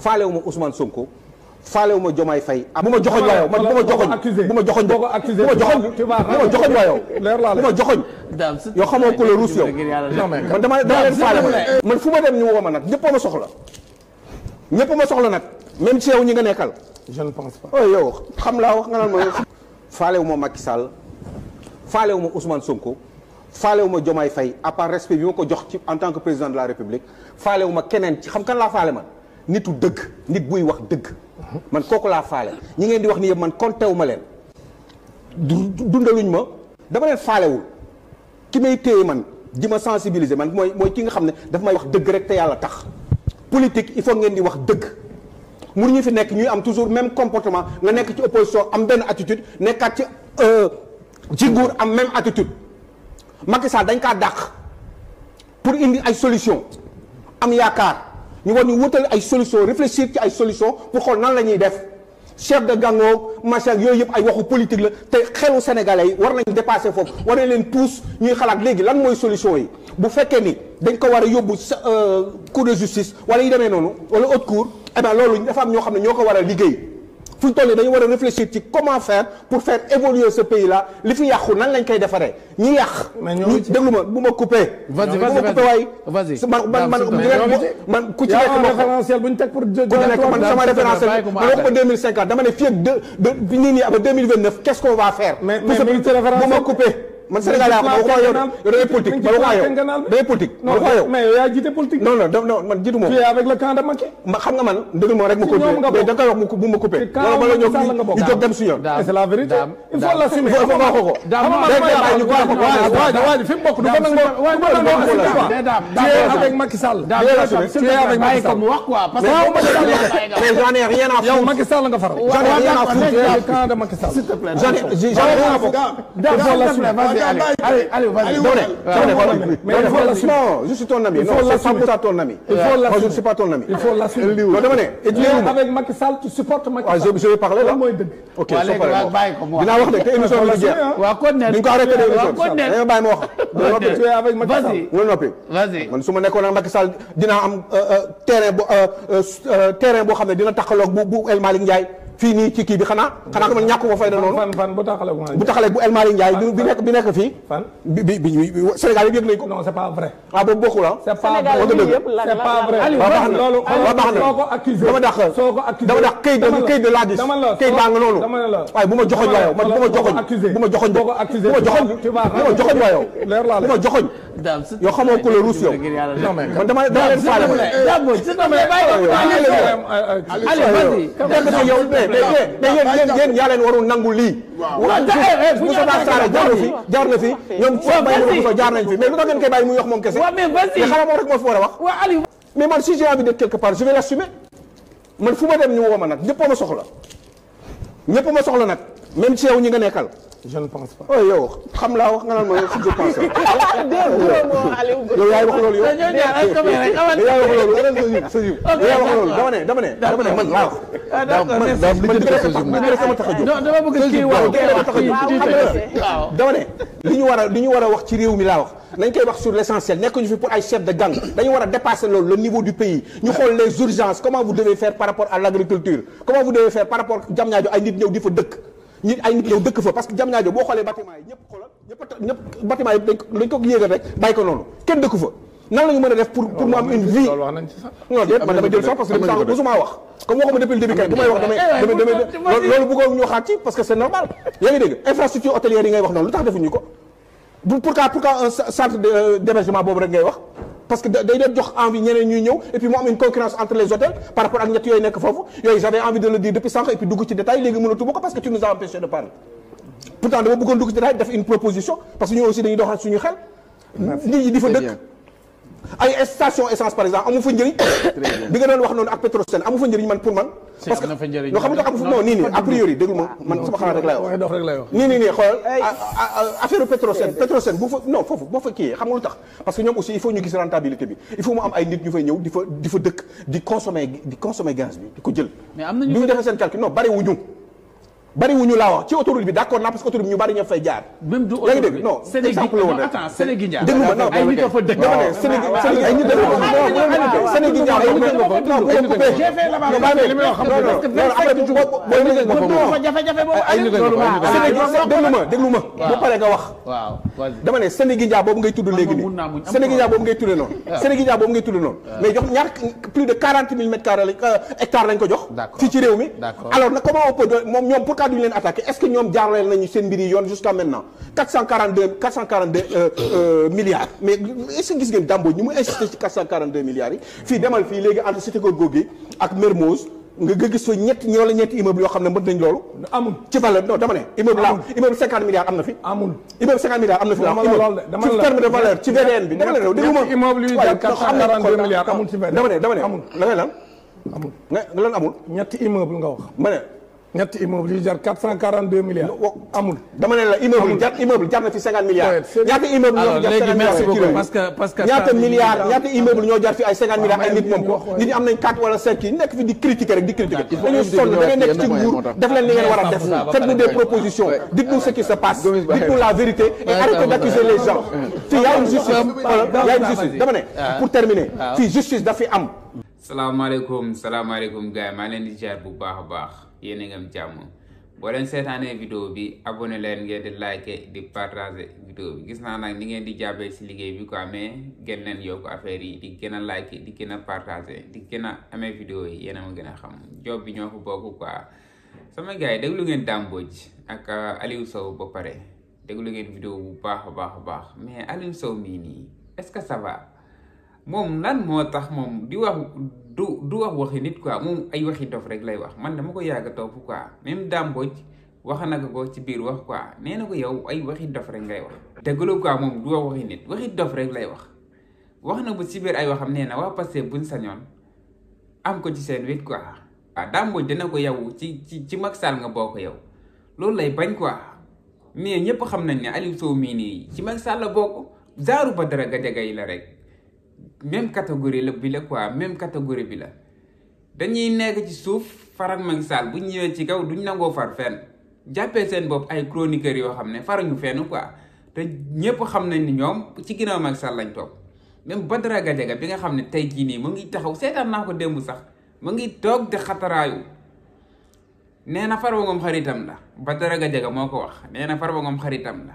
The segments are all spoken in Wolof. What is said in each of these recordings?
faalewu ma Ousmane Sonko faalewu ma Diomaye Faye bu ma joxoñ waayow man bu ma joxoñ bu ma joxoñ bu ma joxoñ waayow bu ma joxoñ yow xamoo ko la ruus yow man dama leen faale man fu ma dem ñu woo ma nag ñëpp ma soxla nag même ci yow ñi nga nekkal je ne pense pas. oh yow xam laa wax nga naan ma faalewu ma Macky Sall faalewu ma Ousmane Sonko faalewu ma Diomaye Faye à part respect bi ma ko jox ci en tant que président de la République faalewu ma keneen ci xam kan laa faale man nitu dëgg nit buy wax dëgg man kooku laa faale ñi ngeen di wax ni yëpp man kontewu ma leen dundaluñ ma dama leen faalewul ki may téye man di ma sensibiliser man mooy ki nga xam ne daf may wax dëgg rek te yàlla tax politique il faut ngeen di wax dëgg mënuñu fi nekk ñuy am toujours même comportement nga nekk ci opposition am benn attitude nekkaat ci nguur am même attitude Macky Sall dañ kaa dàq pour indi ay solution am yaakaar ñu war ñu wutal ay solution réfléchir ci ay solution pour xool nan la ñuy def chef de gang machin yooyu yëpp ay waxu politique la te xelu sénégalais yi war nañ dépasser foofu war nañ leen pousse ñuy xalaat léegi lan mooy solution yi bu fekkee ni dañ ko war a yóbbu cour de justice wala yu demee noonu wala haute cour eh bien loolu dafa am ñoo xam ne ñoo ko war a liggéey fu ñu toll nii dañu war a réfléchir ci comment faire pour faire évoluer ce pays là li fi yàqu nan lañ koy defaree ñi yàq. ñi déglu ma bu ma coupé. vas-y man ku ci nekk ma référentiel bu ñu teg pour ku ci nekk man sama référentiel man waxuma 2050 dama ne fii ak nii nii ba 2029 qu'est-ce qu'on va faire. mais bu ma coupé. man Sénégal yaa ko ma yow da ngay politique ma waxaa yow da ngay politique ma waxaa yow mais yow yaa jiite politique non man jiitu moom tu es avec le camp de Macky ma xam nga man déglu ma rek ma coupé mais da koy wax bu ma coupé wala ma la ñëw ñu jóg dem suñu yoon c'est la vérité il faut l'assumer il faut nga wax ko waa fi mu bokk du ko tu es avec Macky Sall tu es avec Macky Sall mu wax quoi parce mais j'en ai rien à foutre yow Macky Sall nga faral j'en ai rien à foutre tu es le camp de Macky Sall s'il te plaît j'en ai rien à foutre allez, vas-y. Mais il faut l'assumer. Non, je suis ton ami. Non, c'est pas pour ça ton ami. Il faut l'assumer. Moi, je ne suis pas ton ami. Il faut l'assumer. Non, dama ne. Tu es avec Macky Sall, tu supportes Macky Sall. Je vais parler là. mooy dëgg. Ok, waa léegi waa bàyyi ko mu wax. dinaa wax de te émission bi jeex. waa kon ne. duñ ko arrêté de émission. waa kon ne. da nga bàyyi ma wax. Tu es avec Macky Sall. Vas-y. nga noppi. Vas-y. man su ma nekkoon ak Macky Sall dinaa am terrain boo xam ne dina taxaloog bu El Malick Ndiaye fii nii ci kii bi xanaa ko man ñàkk ko fayda noonu. fan bu taxaleeg bu El Malick Ndiaye bi nekk fii. fan bi Sénégal yi yëg nañ ko. non c'est pas vrai. ah boobu bokkul ah. c'est pas vrai. c'est pas vrai. loolu soo ko accusé dama dax këyit de laa gis këyit baa nga noonu waaye bu ma joxoñ waayow man bu ma joxoñ waayow bu ma joxoñ yow xamoo ko la ruus yow man dama leen faale yéen yaa leen warul nangu lii Moussa Sarr jaar na fi ñoom jaar nañ fi mais lu tax ngeen koy bàyyi muy wax moom kese mais xanaa moom rek moo fi war a wax mais man si j'ai envie d'être quelque part je vais l'assumer man fu ma dem ñu woo ma nag ñëpp ma soxla nag même ci yow ñi nga nekkal. je ne pense pas. oh yow xam laa wax nga naan ma je pense. yow yaay wax loolu yow. yaay wax loolu dama ne man laa wax. dama bëgg kii wax dama ne li ñu war a wax ci réew mi laa wax. nañ koy wax sur l'essentiel nekkuñu fi pour ay chef de gang dañu war a dépasser loolu le niveau du pays ñu xool les urgences comment vous devez faire par rapport à l'agriculture comment vous devez faire par rapport Diamniadio ay nit ñëw di fa dëkk ay nit ñëw dëkk fa parce que Diamniadio boo xoolee bâtiment yi ñëpp bâtiment yi dañ ko yéegal rek bàyyi ko noonu kenn dëkk fa nan la ñu mën a def pour mu am une vie non déet man dama jël sax parce que sànq mosuma wax comme waxuma depuis le début kay bu may wax damay loolu bëggoon ñu xaat ci parce que c'est normal yaa ngi dégg infrastructure hôtelière yi ngay wax noonu lu tax defuñu ko pourquoi un centre d'hébergement boobu rek ngay wax parce que day doon jox envie ñeneen ñuy ñëw et puis mu am une concurrence entre les hôtels par rapport ak ñett yooyu nekk foofu yooyu j'avais envie de le dire depuis sànq et puis dugg ci détail léegi mënatuma ko parce que tu nous as empêché de parler pourtant dama bëggoon dugg ci détail def une proposition parce que ñu aussi dañuy doxal suñu xel nit ñi di fa dëkk ay station essence par exemple amu fa njëriñ bi nga doon wax noonu ak Petrosen amu fa njëriñ man pour man parce que loo xam nga amu fa non nii a priori déglu ma man sama xalaat rek laay wax nii xoolal affaire Petrosen bu fa non foofu boo fa kii xam nga lu tax parce que ñoom aussi il faut ñu gis rentabilité bi il faut mu am ay nit ñu fay ñëw di fa dëkk di consommer gaz bi di ko jël bi ñu defee seen calcul non bari wuñu bariwuñu laa wax ci autoroute bi d'accord naa parce que autoroute bi ñu bari ñoo fay jaar. même du yaa ngi dégg non exemple la woon rek. attends Sénégal déglu ma non ay nit a fa dëkk. dama ne Sénégal ay nit déglu ma bu pare nga wax. dama ne Sénégal boobu ngay tudd léegi nii Sénégal boobu ngay tudd noonu Sénégal boobu ngay tudd noonu mais jox ñaar plus de 40 000 mètres carrés hectares lañ ko jox fii ci réew mi alors nag comment on peut moom ñoom pourquoi duñu leen attaqué est-ce que ñoom jaarale nañu seen mbir yi yoon jusqu'à maintenant 442 milliards mais est-ce que gis ngeen Dame Mbodj ñu mu insisté ci 442 milliards yi fii demal fii léegi entre Cité Keur Gorgui ak Mermoz nga gis fa ñetti immeuble yoo xam ne mën nañ loolu amul ci valeur non dama ne immeuble 50 milliards am na fi immeuble 50 milliards am na fi ci terme de valeur ci VDN bi dama ne déglu ma immeuble yu jar 442 milliards amul ci VDN dama ne la ngay lan amul nga lan amul ñetti immeuble nga wax ma ne ñetti immeuble yu jar 442 milliards amul dama ne la immeuble jar na fi 50 milliards ñaata immeuble ñoo jar 50 milliards parce que ñaata immeuble ñoo jar fi ay 50 milliards ay nit moom ko nit ñi am nañ 4 wala 5 yi nekk fi di critiquer rek di critiquer dañuy sonn da ngay nekk ci nguur def leen li ngeen war a def faites-nous des propositions dites-nous ce qui se passe dites-nous la vérité et arrêtez d'accuser les gens fii y a une justice dama ne pour terminer fii justice dafi am. salaamaaleykum gars yi maa leen di jaar bu baax a baax yéen a ngi am jàmm boo leen seetaanee vidéo bi abonné leen ngeen di liker di partager vidéo bi gis naa nag ni ngeen di jàppee si liggéey bi quoi mais gën leen yokk affaire yi di gën a liker di gën a partager di gën a amee vidéo yi yéen a ma gën a xam job bi ñoo ko bokk quoi sama gars yi déglu ngeen Dame Mbodj ak Aliou Sow ba pare déglu ngeen vidéo bu baax a baax mais Aliou Sow mii nii est-ce que ça va moom lan moo tax moom di wax du wax waxi nit quoi moom ay waxi dof rek lay wax man dama ko yàgg a topp quoi même Dame Mbodj wax na ko ci biir wax quoi nee na ko yow ay waxi dof rek ngay wax dëggalu quoi moom du wax waxi nit waxi dof rek lay wax na bu ci biir ay waxam nee na waa Pastef buñ sañoon am ko ci seen wet quoi waaw Dame Mbodj dana ko yow ci Macky Sall nga bokk yow loolu lay bañ quoi mais ñëpp xam nañ ne Aliou Sow mii nii ci Macky Sall la bokk zaaru Badara Gadiaga yi la rek même catégorie bi la quoi même catégorie bi la dañuy nekk ci suuf farak Macky Sall bu ñëwee ci kaw duñ nangoo far fenn jàppee seen bopp ay chroniqueurs yoo xam ne faruñu fenn quoi te ñëpp xam nañ ni ñoom ci ginnaaw Macky Sall lañ toog même Badara Gadiaga bi nga xam ne tey jii nii mu ngi taxaw seetaan naa ko démb sax mu ngi toog di xataraayu nee na Farba Ngom xaritam la Badara Gadiaga moo ko wax nee na Farba Ngom xaritam la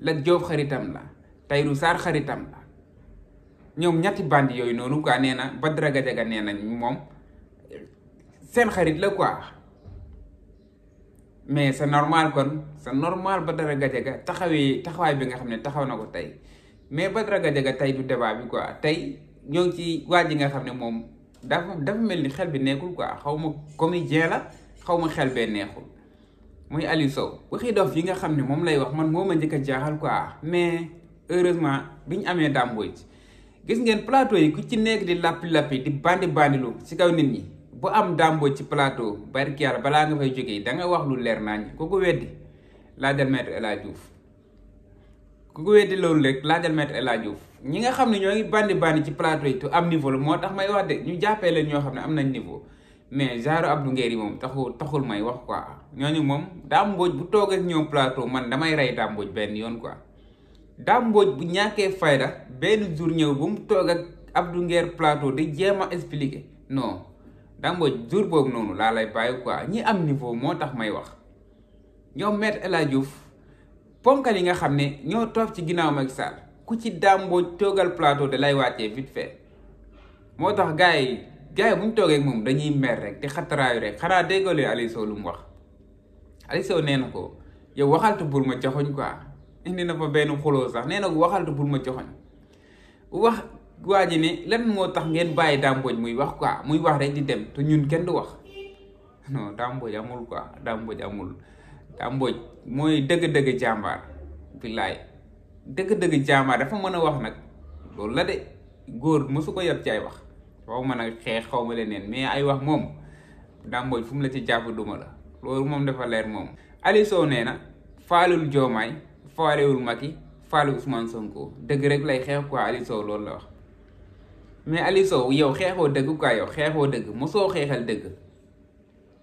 Lat Diop xaritam la Tahirou Sarr xaritam la ñoom ñetti bandi yooyu noonu quoi nee na Badara Gadiaga nee nañ moom seen xarit la quoi mais c'est normal kon c'est normal Badara Gadiaga taxawaay bi nga xam ne taxaw na ko tey mais Badara Gadiaga tey du débat bi quoi tey ñoo ngi ci waa ji nga xam ne moom dafa mel ni xel bi nekkul quoi xaw ma comédien la xaw ma xel bee neexul muy Aliou Sow waxi dof yi nga xam ne moom lay wax man moo ma njëkk a jaaxal quoi mais heureusement bi ñu amee Dame Mbodj gis ngeen plateau yi ku ci nekk di lappi di bandilu ci kaw nit ñi bu am Dame Mbodj ci plateau barki yàlla balaa nga fay jógee da nga wax lu leer nañ ku ko weddi laajal maître El Hadj Diouf ku ko weddi loolu rek laajal maître El Hadj Diouf ñi nga xam ne ñoo ngi bandi ci plateau yi te am niveau la moo tax may wax de ñu jàppee leen ñoo xam ne am nañ niveau mais genre Abdou Nguer yi moom taxul may wax quoi ñooñu moom Dame Mbodj bu toog ak ñoom plateau man damay rey Dame Mbodj benn yoon quoi Dame Mbodj bu ñàkkee fayda benn jour ñëw bu mu toog ak Abdou Nguer plateau di jéem a expliquer non Dame Mbodj jour boobu noonu laa lay bàyyi quoi ñi am niveau moo tax may wax ñoom maître El Hadj Diouf ponkal yi nga xam ne ñoo toog ci ginnaaw Macky Sall ku ci Dame Mbodj toogal plateau da lay wàccee vite fait moo tax gars yi bu ñu toogee ak moom dañuy mer rek di xataraayu rek xanaa déggoole Aliou Sow lu mu wax Aliou Sow nee na ko yow waxaltu bul ma joxoñ quoi indi na fa benn xuloo sax nee na ko waxaltu bul ma joxoñ wax waa ji ne lan moo tax ngeen bàyyi Dame Mbodj muy wax quoi muy wax rek di dem te ñun kenn du wax non Dame Mbodj amul quoi Dame Mbodj amul Dame Mbodj mooy dëgg-dëgg jàmbaar billaay dëgg-dëgg jàmbaar dafa mën a wax nag loolu la de góor mosu ko yab ci ay wax xaw ma nag xeex xaw ma leneen mais ay wax moom Dame Mbodj fu mu la ci jàpp duma la loolu moom dafa leer moom Aliou Sow nee na faalul Diomaye faalewul Macky faale Ousmane Sonko dëgg rek lay xeex quoi Aliou Sow loolu la wax mais Aliou Sow yow xeexoo dëgg quoi yow xeexoo dëgg mosoo xeexal dëgg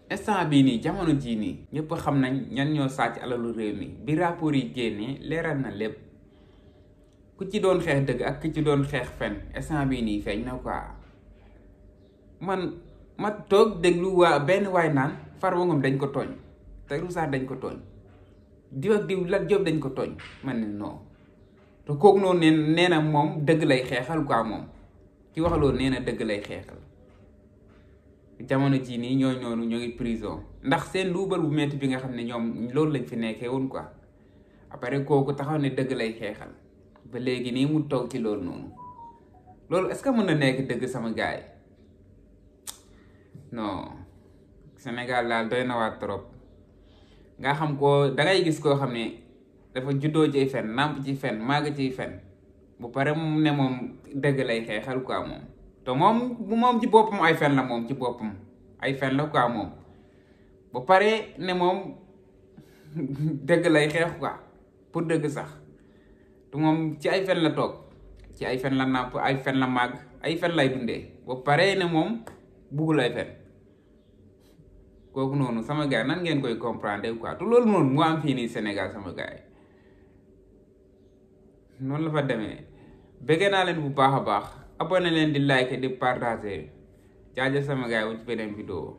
instant bii nii jamono jii nii ñëpp xam nañ ñan ñoo sàcc alalu réew mi bi rapport yi génnee leeral na lépp ku ci doon xeex dëgg ak ku ci doon xeex fen instant bii nii feeñ na quoi man ma toog déglu waa benn waay naan Farba Ngom dañ ko tooñ Tahirou Sarr dañ ko tooñ diw ak diw Lat Diop dañ ko tooñ man ne non te kooku noonu nee na moom dëgg lay xeexal quoi moom ki wax loolu nee na dëgg lay xeexal jamono jii nii ñoo ngi prison ndax seen luubal bu metti bi nga xam ne ñoom loolu lañ fi nekkee woon quoi après kooku taxaw ne dëgg lay xeexal ba léegi nii mu toog ci loolu noonu loolu est-ce que mën na nekk dëgg sama gaay non Sénégal daal doy na waat trop nga xam ko dangay gis koo xam ne dafa juddoo ciy fen nàmp ci fen màgg ciy fen bu pare mu ne moom dëgg lay xeexal quoi moom te moom ci boppam ay fen la moom ci boppam ay fen la quoi moom bu pare ne moom dëgg lay xeex quoi pour dëgg sax te moom ci ay fen la toog ci ay fen la nàmp ay fen la màgg ay fen lay dundee bu pare ne moom buggul ay fen kooku noonu sama gars nan ngeen koy comprendre quoi te loolu noonu mu am fii nii Sénégal sama gars noonu la fa demee bëggee naa leen bu baax a baax abonné leen di like di partager jaajëf sama gars yi wu ci beneen vidéo